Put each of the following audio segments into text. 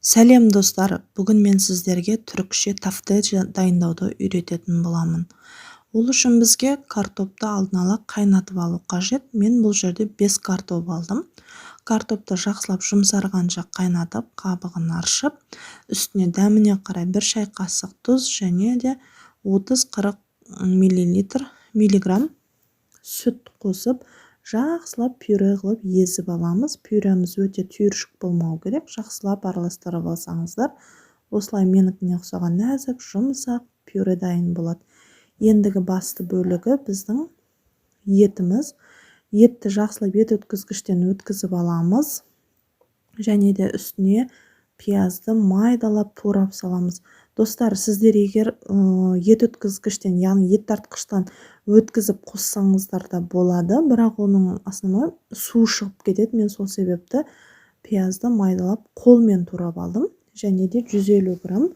Сәлем, достар! Бүгін мен сіздерге түрікше тафте дайындауды үйрететін боламын. Ол үшін бізге картопты алдын ала қайнатып алу қажет. Мен бұл жерде 5 картоп алдым. Картопты жақсылап жұмсарғанша қайнатып, қабығын аршып, үстіне дәміне қарай 1 шай қасық тұз және де 30-40 миллилитр миллиграмм сүт қосып, жақсылап пюре қылып езіп аламыз. Пюреміз өте түйіршік болмау керек. Жақсылап араластырып алсаңыздар, осылай менікіне ұқсаған нәзік, жұмсақ пюре дайын болады. Ендігі басты бөлігі – біздің етіміз. Етті жақсылап ет өткізгіштен өткізіп аламыз және де үстіне пиязды майдалап турап саламыз. Достар, сіздер егер ет өткізгіштен, яғни ет тартқыштан өткізіп қоссаңыздар да болады, бірақ оның основной суы шығып кетеді. Мен сол себепті пиязды майдалап, қолмен турап алдым. Және де 150 грамм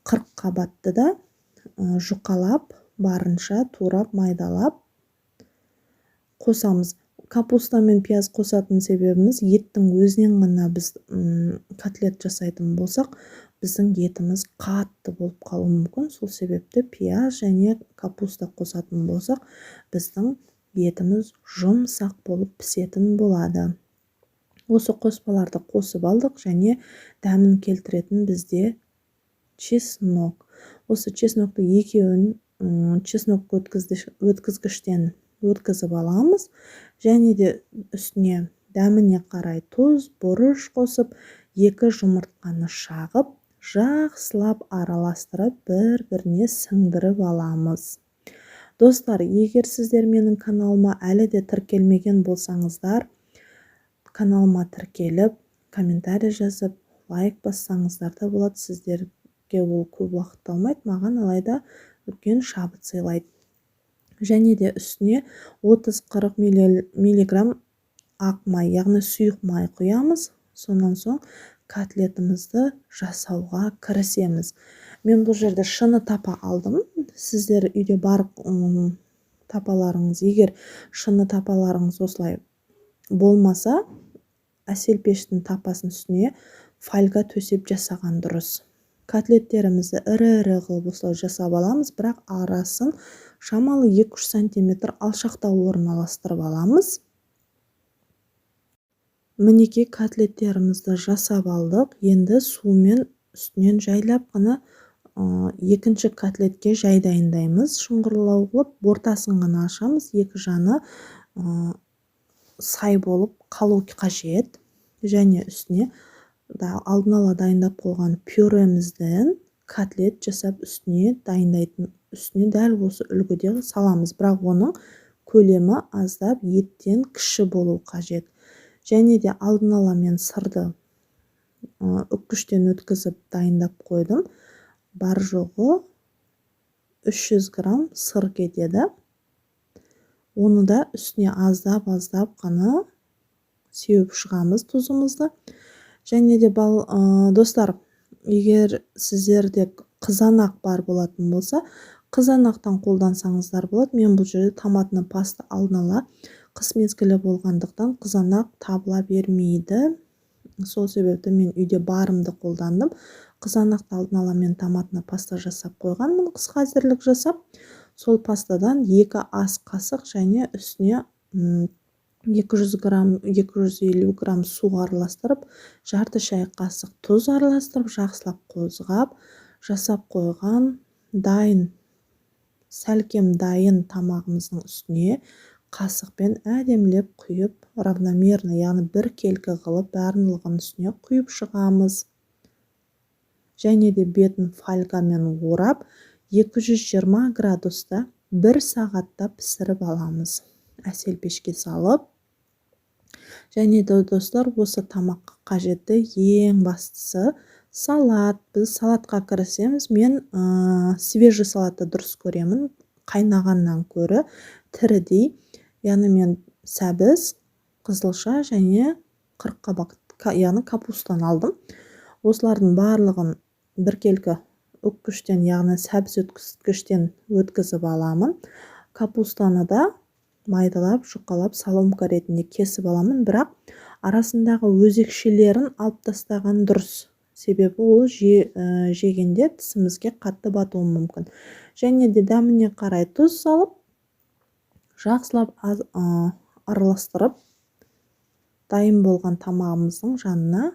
қырыққабатты да жұқалап, барынша турап, майдалап қосамыз. Капуста мен пияз қосатын себебіміз, еттің өзінен ғана біз котлет жасайтын болсақ, біздің етіміз қатты болып қалуы мүмкін. Сол себепті пияз және капуста қосатын болсақ, біздің етіміз жұмсақ болып пісетін болады. Осы қоспаларды қосып алдық және дәмін келтіретін бізде чеснок. Осы чеснокты екеуін чеснок өткізгіштен өткізіп аламыз және де үстіне дәміне қарай тұз, бұрыш қосып, екі жұмыртқаны шағып, жақсылап араластырып, бір-біріне сіңдіріп аламыз. Достар, егер сіздер менің каналыма әлі де тіркелмеген болсаңыздар, каналыма тіркеліп, комментарий жазып, лайк бассаңыздар да болады. Сіздерге ол көп уақыт алмайды, маған алайда үлкен шабыт сыйлайды. Және де үстіне 30-40 миллиграмм ақ май, яғни сұйық май құямыз. Сонан соң котлетімізді жасауға кірісеміз. Мен бұл жерде шыны тапа алдым. Сіздер үйде бар тапаларыңыз, егер шыны тапаларыңыз осылай болмаса, әсел пештің тапасын үстіне фольга төсеп жасаған дұрыс. Котлеттерімізді ірі-ірі қылып осылай жасап аламыз, бірақ арасын шамалы 2-3 сантиметр алшақтау орналастырып аламыз. Мінекей, котлеттерімізді жасап алдық. Енді сумен үстінен жайлап қана екінші котлетке жай дайындаймыз. Шұңғырлау қылып, ортасын ғана ашамыз, екі жаны сай болып қалу қажет. Және үстіне да алдын ала дайындап қойған пюремізден котлет жасап, үстіне дайындайтын, үстіне дәл осы үлгіде саламыз, бірақ оның көлемі аздап еттен кіші болу қажет. Және де алдын ала мен сырды үккіштен өткізіп дайындап қойдым. Бар жоғы 300 грамм сыр кетеді. Оны да үстіне аздап аздап қана сеуіп шығамыз тұзымызды. Және де бал, достар, егер сіздерде қызанақ бар болатын болса, қызанақтан қолдансаңыздар болады. Мен бұл жерде томатный паста, алдын ала қыс мезгілі болғандықтан, қызанақ табыла бермейді, сол себепті мен үйде барымды қолдандым. Қызанақты алдын ала мен томатный паста жасап қойғанмын, қысқа әзірлік жасап. Сол пастадан 2 ас қасық және үстіне 200 грамм, 250 грамм су араластырып, жарты шай қасық тұз араластырып, жақсылап қозғап, жасап қойған дайын, сәлкем дайын тамағымыздың үстіне қасықпен әдемілеп құйып, равномерно, яғни біркелкі қылып, барлығын үстіне құйып шығамыз. Және де бетін фольгамен орап, 220 градуста бір сағатта пісіріп аламыз әсел пешке салып. Және де, достар, осы тамаққа қажетті ең бастысы – салат. Біз салатқа кірісеміз. Мен свежий салатты дұрыс көремін қайнағаннан көрі тірідей. Яғни мен сәбіз, қызылша және қырыққабат, яғни капустаны алдым. Осылардың барлығын біркелкі үккіштен, яғни сәбіз өткізгіштен өткізіп аламын. Капустаны да майдалап, жұқалап, соломка ретінде кесіп аламын, бірақ арасындағы өзекшелерін алып тастаған дұрыс. Себебі ол жегенде тісімізге қатты батуы мүмкін. Және де дәміне қарай тұз салып, жақсылап араластырып, дайын болған тамағымыздың жанына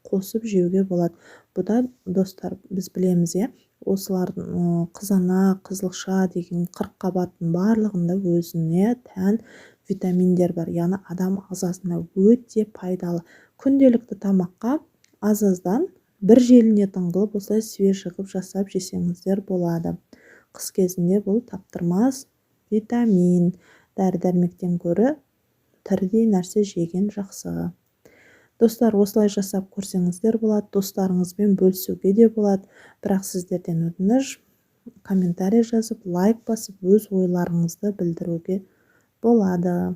қосып жеуге болады. Бұда, достар, біз білеміз, иә, осылардың, қызанақ, қызылша деген қырыққабаттың барлығында өзіне тән витаминдер бар, яғни адам ағзасына өте пайдалы. Күнделікті тамаққа аз-аздан бір желінетін қылып, осылай свежий қылып жасап жесеңіздер болады. Қыс кезінде бұл таптырмас витамин, дәрі-дәрмектен гөрі тірідей нәрсе жеген жақсы. Достар, осылай жасап көрсеңіздер болады, достарыңызбен бөлісуге де болады. Бірақ сіздерден өтініш: комментарий жазып, лайк басып, өз ойларыңызды білдіруге болады.